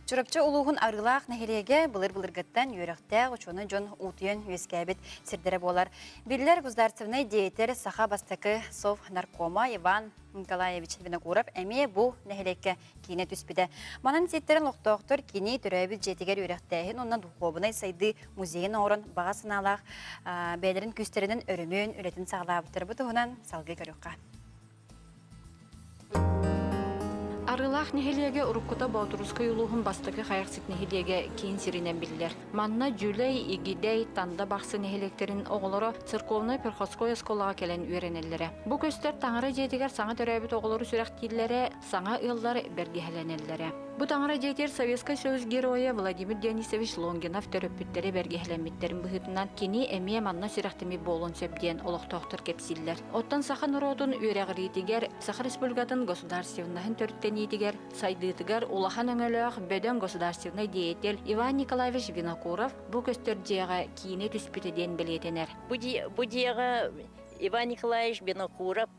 Чурапчы улууһун Арыылаах нэһилиэгэ былыр-былыргыттан үөрэхтээх учуонай дьон уутуйан үөскээбит сирдэрэ буолар. Биллэр государственнай деятель саха бастакы совнаркома Иван Николаевич Винокуров эмиэ бу нэһилиэккэ киинэ түспүтэ. Манан сиэттэрэн олохтоохтор кини төрөөбүт дьиэтигэр үөрэхтээһин уонна духуобунай сайдыы музейын оҥорон баҕа санаалаах бэйэлэрин күүстэринэн өрөмүөн үлэтин саҕалаабыттар. Бу туһунан салгыы көрүөххэ. Арыылаах нэһилиэгэ уруккута Боотурускай улууһун бастакы Хайахсыт нэһилиэгэ киин сиринэн биллэр. Манна Дьүлэй, Игидэй, Танда Бахсы нэһилиэктэрин оҕолоро церковнай-приходской оскуолаҕа кэлэн үөрэнэллэрэ. Бу көстөр таҥара дьиэтигэр саҥа төрөөбүт оҕолору сүрэхтииллэрэ, саҥа ыаллар бэргэһэлэнэллэрэ. Бу таҥара дьиэтигэр Советскай Союз Геройа Владимир Дионисович Лонгинов төрөппүттэрэ бэргэһэлэммиттэрин быһыытынан кини эмиэ манна сүрэхтэммит буолуон сөп диэн олохтоохтор кэпсииллэр. Оттон саха норуотун үөрэҕириитигэр, Саха Республикатын государственноһын төрүттэниитигэр, сайдыытыгар улахан өҥөлөөх бөдөҥ государственнай деятель Иван Николаевич Винокуров бу көстөр дьиэҕэ киинэ түспүтэ диэн бэлиэтэнэр. Бу дьиэҕэ Иван Николаевич Винокуров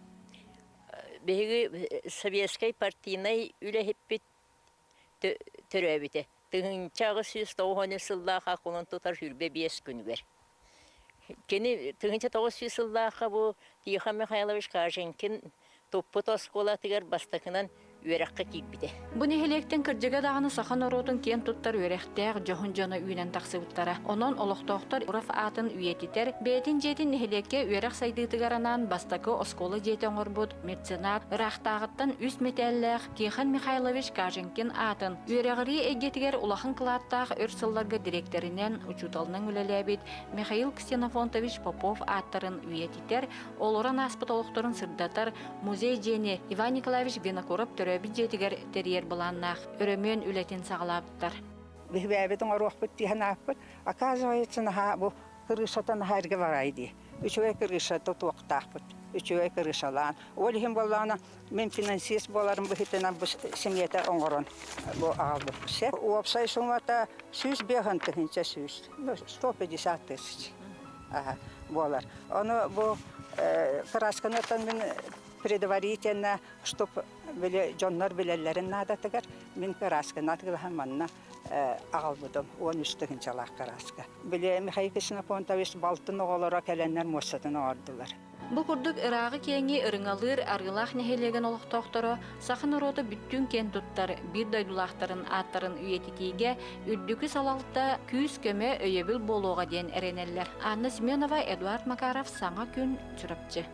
Биһиги советскай партийнай үлэһиппит төрөөбүтэ. 1893 сыллаах кулун тутар 25 күнүгэр. Кини 1900 сыллаахха бу Тихон Михайлович Каженкин туппут оскуолатыгар бастакынан үөрэххэ киирбитэ. Бу нэһилиэктэн кырдьыга даҕаны саха норуотун киэн туттар үөрэхтээх дьоһун дьоно үүнэн тахсыбыттара. Онон олохтоохтор Уров аатын үйэтитэр, бэйэтин дьиэтин нэһилиэккэ үөрэх сайдыытыгар анаан бастакы оскуола дьиэтэ оҥорбут меценат, ыраахтааҕыттан үс мэтээллээх Тихон Михайлович Каженкин аатын, үөрэҕирии эйгэтигэр улахан кылааттаах өр сылларга дириэктэринэн, учууталынан үлэлээбит Михаил Ксенофонтович Попов ааттарын үйэтитэр, олорон ааспыт олохторун сырдатар музей дьиэни Иван Николаевич Винокуров төрөөбүт дьиэтигэр тэрийэр былааннаах өрөмүөн үлэтин саҕалаабыттар. Биһибээбит оҥоруохпут диэн ааппыт. Оказывается, наһаа бу крышата наһаа эргэ барай дии. Үчүгэй крышата туохтаахпыт. Үчүгэй крышалаан. Ол иһин буоллаҕына, мин финансист буоларым быһыытынан бу семьята оҥорон бу аҕалбыппыт. Уопсай суммата 105 100, ну, 150 тысяч буолар. Ону бу красканы мин предварительно, чтоб били дьоннор билэллэрин наадатыгар мин красканы атыылаһан манна аҕалбытым 13 тыһыынчалаах краска. Били Михаил Ксенофонтович балтын оҕолоро кэлэннэр муостатын оҥордулар. Бу курдук ырааҕы киэҥи ырыҥалыыр Арыылаах нэһилиэгин олохтоохторо саха норуота бүттүүн киэн туттар биир дойдулаахтарын ааттарын үйэтитиигэ үрдүкү салалта күүс-көмө өйөбүл буолуоҕа диэн эрэнэллэр. Анна Семенова, Эдуард Макаров, Саҥа күн, Чурапчы.